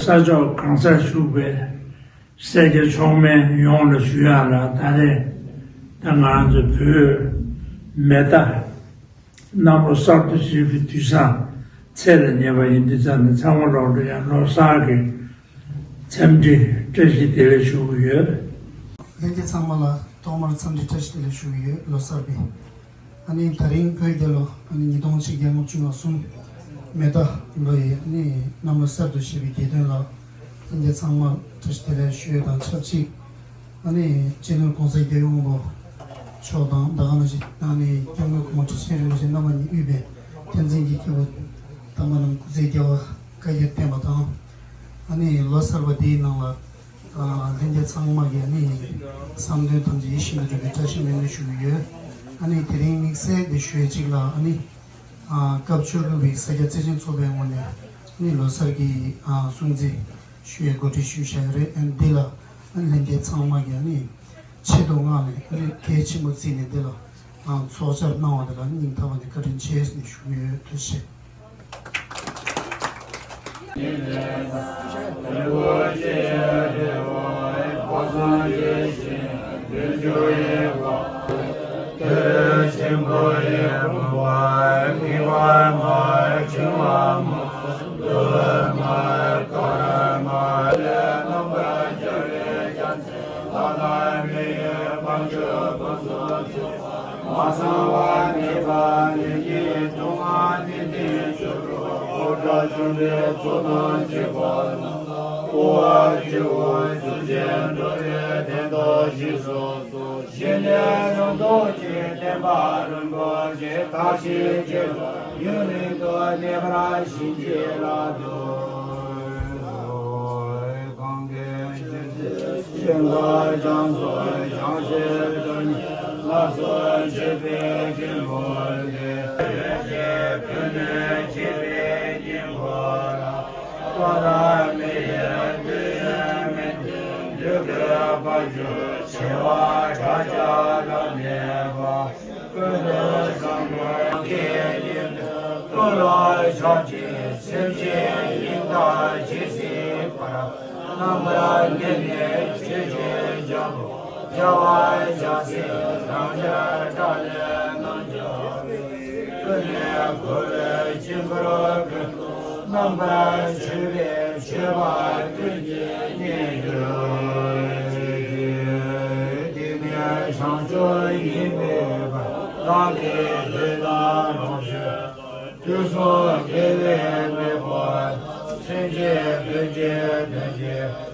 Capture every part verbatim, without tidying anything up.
ས་ཕྱོགས་གང་སར་བཞུགས་པའི་སེར་སྐྱ་མཆོག་དམན་ཡོངས་ལ་ཞུ་ཡག་ལ། ད་རེས་ད་ང་ཚོ་བོད་མེ་རྟ་གནམ་ལོ་གསར་དུ་བཞད་པའི་དུས་བཟང་ཚེས་ལ་ཉེ་བ་ཡིན་དུས་ཙམ་ནས། ཚང་མ་ལོག་འགྲོ་ཡང་ལོ་གསར་གྱི་འཚམས་འདྲི་བཀྲ་ཤིས་བདེ་ལེགས་ཞུ་གི་ཡོད། ལྷན་རྒྱས་ཚང་མ་ལ་ཐོག་མར་འཚམས་འདྲི་བཀྲ་ཤིས་བདེ་ལེགས་ཞུ་གི་ཡོད། ལོ་གསར་པའི། ཨ་ནི་དེ་རིང་བོད་རྒྱལ་ལོ་ཨ་ནི་ཉིས་སྟོང་ཆིག་བརྒྱ་ལྔ་བཅུ་ང་གསུམ་མེ་རྟ་ལོ་ཡི་ཨ་ནི་གནམ་ལོ་གསར་དུ་བཞད་པའི་དགེ་འདུན་ལ་ལྷན་རྒྱས་ཚང་མར་བཀྲ་ཤིས་བདེ་ལེགས་ཞུ་ཡས་དང་ཆབས་ཅིག། ཨ་ནི་སྤྱི་ནོར་༸གོང་ས་༸རྒྱལ་བའི་དབང་པོ་མཆོག་དང་། ད་ག་ནང་བཞིན་ཨ་ནི་སྐྱབས་མགོན་གོང་མ་ཁྲི་ཆེན་རིན་པོ་ཆེ་རྣམ་པ་གཉིས་དབུས་པའི་བསྟན་འཛིན་གྱི་སྐྱེས་བུ་དམ་པ་རྣམས་སྐུ་ཚེ་རྒྱལ་བ་བཀའ་རྒྱ་བརྟན་པ་དང་། ཨ་ནི་ལོ་གསར་པ་འདིའི་ནང་ལ་ཨ་ལྷན་རྒྱས་ཚང་མ་གི་ཨ་ནི་བསམ་དོན་ཐམས་ཅད་ཡིད་བཞིན་དུ་འགྲུབ་པའི་བཀྲ་ཤིས་སྨོན་འདུན་ཞུ་གི་ཡོད། ཨ་ནི་དེ་རིང་དམིགས་བསལ་གྱི་ཞུ་ཡས་གཅིག་ལ་ཨ་ནི་ཨ་སྐབས་བཅུ་དྲུག་པའི་ས་སྐྱ་བརྩེ་ཆེན་ཚོགས་པའི་ངོས་ནས་ཨ་ནི་ལོ་གསར་གྱི་ཨ་སྲུང་བརྩི་ཞུ་ཡས་གོ་སྒྲིག་ཞུས་བཞག་ཡོད་རེད། ཨ་ནི་འདི་ལ་ཨ་ནི་ལྷན་རྒྱས་ཚང་མ་གི་ཨ་ནི་ཆེད་དུ་མངགས་ནས་ཨ་ནི་གལ་ཆེན་པོ་བརྩིས་ནས་འདི་ལ་ཨ་ཚོགས་བཅར་གནང་བ་དེ་ལ་སྙིང་ཐག་པ་ནས་བཀའ་དྲིན་ཆེ་ཟེར་ནས་ཞུ་གི་ཡོད། ཐུགས་རྗེ་ཆེ། དུས་གསུམ་དགེ་བའི་མེ་འབར། སེམས་ཅན་ཀུན་གྱི་དོན་བྱེད།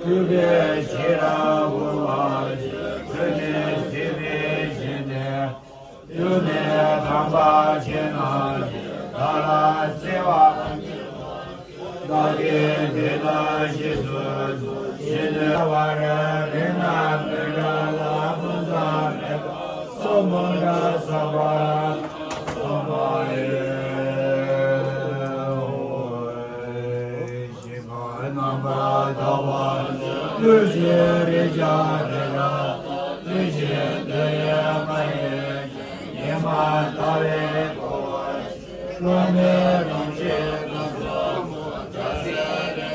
སྤྲུལ་པའི་ཤེས་རབ་འོད་འབར་ཞིང་། བོད་ནས་སྲིད་པའི་ཞིང་དེར། དུས་ནས་དམ་པ་ཁྱེད་རྣམས་ཀྱིས་བདག་ལ་བརྩེ་བ། བདག་གིས་འདི་ལྟར་ཞེས་གསོལ། ཞེས་ནས་བར་རིགས་ན་མི་འདྲ་ལ་ཀུན་ཙམ་མེད་པ་གསུམ་འདྲ་བསགས་པ་གསུངས་པ་ཡིན། རྣམ་པར་དག་པ་ལུས་ཀྱི་རེག་བྱ་རེ་རེ་ལུས་ཀྱི་འདོད་ཡོན་མ་ཡིན་ཉི་མ་ལྟ་བུའི་སྒོ། བློ་མེད་ལོངས་སྤྱོད་ཀུན་ཏུ་སྦྱོར།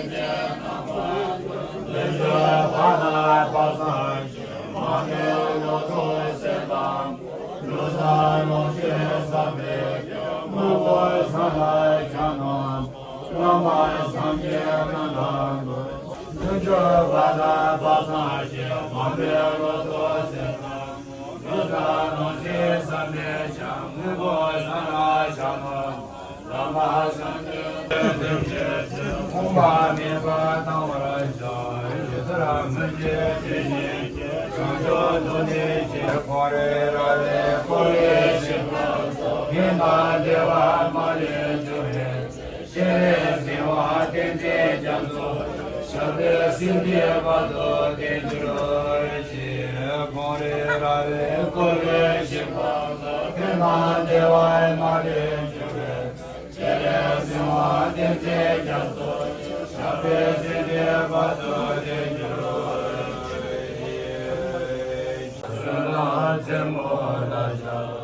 ལས་སྤྱོད་བར་སྣང་བག་ཚང་ཞིང་། མ་རྨོས་ལོ་ཐོག་སེམས་དང་པོ། ལུས་དང་ལོངས་སྤྱོད་བསམ་པས་ཀྱང་། དངོས་པོ་ཚང་ལ་ཆགས་སྣང་། བླ་མ་སངས་རྒྱས་རྣམས་དང་ཀུན། ལུས་སྤྱོད་བར་སྣང་བག་ཚང་ཞིང་། མ་རྨོས་ལོ་ཐོག་སེམས་དང་པོ། ལུས་དང་ལོངས་སྤྱོད་བསམ་པས་ཀྱང་། དངོས་པོ་ཚང་ལ་ཆགས་སྣང་། བླ་མ་སངས་རྒྱས་ཐུགས་རྗེ་ཆེ། ཁོང་པ་མེད་པར་བཏང་བར་བྱ། ཇི་ལྟར་སྔོན་གྱི་དེ་བཞིན་ཏེ། བྱང་ཆུབ་ཏུ་ནི་ཇི་ལྟར། ཁོང་རེ་ར་རེ་ཀོ་རེ་ཞིག་ལ་སོགས། ཕན་དང་བདེ་བ་མ་ལུས་འབྱུང་བའི་ཚེ། སྤྱན་རས་གཟིགས་དབང་བསྟན་འཛིན་རྒྱ་མཚོ། ཞབས་པད་སྲིད་མཐའི་བར་དུ་བརྟན་གྱུར་ཅིག། ཁོང་རེ་ར་རེ་ཀོ་རེ་ཞིག་ལ་སོགས། ཕན་དང་བདེ་བ་མ་ལུས་འབྱུང་བའི་ཚེ། སྤྱན་རས་གཟིགས་དབང་བསྟན་འཛིན་རྒྱ་མཚོ། ཞབས་པད་སྲིད་མཐའི་བར་དུ་བརྟན་གྱུར་ཅིག། བསོད་ནམས་རྩེ་མོ་ལ་ཕྱག་འཚལ།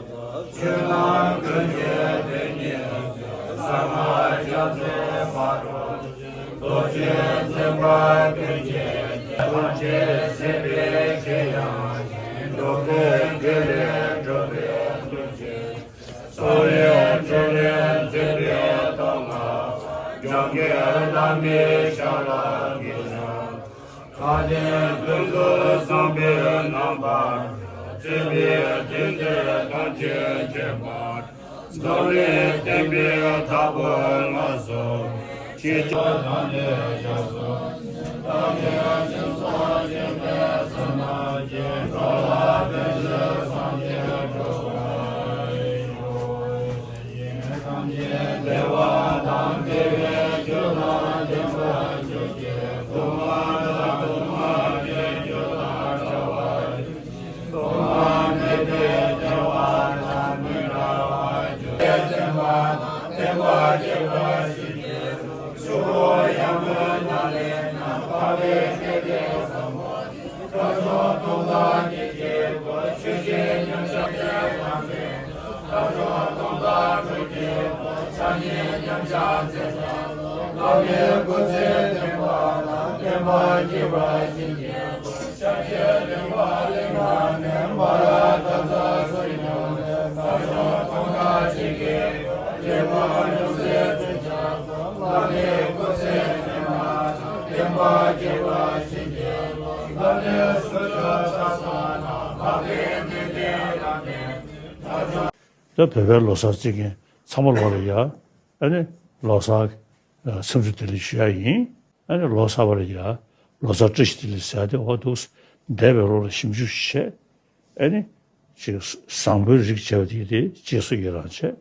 ཆོས་རྣམས་ཀུན་གྱི་དོན་ཉིད་ཀྱི། གསང་སྔགས་རྒྱ་མཚོའི་བར་དུ་གཅིག། རྡོ་ རྗེ་བཙུན་པ་ཀུན་གྱི་རྗེ། ཐམས་ཅད་གཟིགས་པའི་ཞི་དབྱངས་ཀྱིས། འགྲོ་ཀུན་སྒྲོལ་ལས་སྒྲོལ་བའི་ཐུགས་རྗེ་ཆེ། སངས་རྒྱས་སྤྱན་རས་གཟིགས་པའི་ཐོག་མར། འཇམ་མགོན་བླ་མའི་ཞབས་ལ་གུས་ཕྱག། མཁའ་ལྡན་ཀུན་ཏུ་བཟང་པོའི་རྣམ་པར། བརྩེ་བའི་བསྟན་འཛིན་ཐམས་ཅད་མཁྱེན་པ། འཛམ་གླིང་བསྟན་པའི་བདག་པོ་ལ་སོགས། ཆོས་སྐྱོང་དང་ལས་རྒྱ་མཚོ། བདག་ཉིད་སྦྱིན་སོགས་སྦྱིན་པའི་བསོད་ནམས་ཀྱིས། འགྲོ་ལ་ཕན་ཕྱིར་སངས་རྒྱས་འགྲུབ་པར་ཤོག། ཡེ་ནས་ཐམས་ཅད་བདེ་བ་དང་བདེ་བའི་རྒྱུ་དང་ལྡན་པར་གྱུར་ཅིག། སྡུག་བསྔལ་དང་སྡུག་བསྔལ་གྱི་རྒྱུ་དང་བྲལ་བར་གྱུར་ཅིག། སྡུག་བསྔལ་མེད་པའི་བདེ་བ་དང་མི་འབྲལ་བར་གྱུར་ཅིག། བརྟན་པ་དང་བརྟན་པ་སྐྱེད་པར་བྱེད་ཅིག། ཆུ་བོ་ཡར་ངོའི་ནང་ལས་ཀྱང་། འཕགས་པའི་མཁས་པའི་བཟང་པོ་ཉིད། དལ་འབྱོར་སྟོང་ཕྲག་གི་སྐྱེ་བོ། ཆོས་ཀྱི་མཉམ་གཞག་ཅན་དང་ལྡན། དལ་འབྱོར་སྟོང་ཕྲག་དྲུག་སྐྱེ་བོ། ཕྱག་གཉིས་མཉམ་གཞག་ཅན་དང་། བླ་མའི་སྐུ་ཚེ་བརྟན་པ་དང་། བསྟན་པ་རྒྱས་པར་བྱེད་ཅིག། ཤཱཀྱའི་གླིང་པ་གླིང་དང་ནི། མ་ར་དྭ་ཚ་སུ་མྱུར་ནས། དལ་འབྱོར་སྟོང་ཕྲག་གཅིག་གི་སྐྱེ་བོ། ཡོངས་སུ་རྫོགས་པར་བླ་མའི་སྐུ་ཚེ་བརྟན་པ་དང་། བསྟན་པ་རྒྱས་པར་བྱེད་ཅིག། བླ་མའི་གསུང་ཆོས་ཟབ་གསང་དང་། འཕགས་པའི་མདུན་བསྟན་དང་ལྡན། ད་བོད་པའི་ལོ་གསར་བརྩི་མཁན་ཚང་མ་ལོག་ལ་ཡ། ཨ་ནི་ལོ་གསར་འཚམས་འདྲི་བདེ་ལེགས་ཞུ་ཡ་ཡིན། ཨ་ནི་ལོ་གསར་པ་ལ་ཡ། ལོ་གསར་བཀྲ་ཤིས་བདེ་ལེགས་ཟེར་ཡ་དེ་འོ་འདུག། འདས་པའི་ལོ་ལ་ཞིབ་འཇུག་བྱས། ཨ་ནི་ཅིག་བཟང་པོའི་རིགས་བྱས་པ་དེ་དེ་རྗེས་སུ་ཡི་རང་བྱས།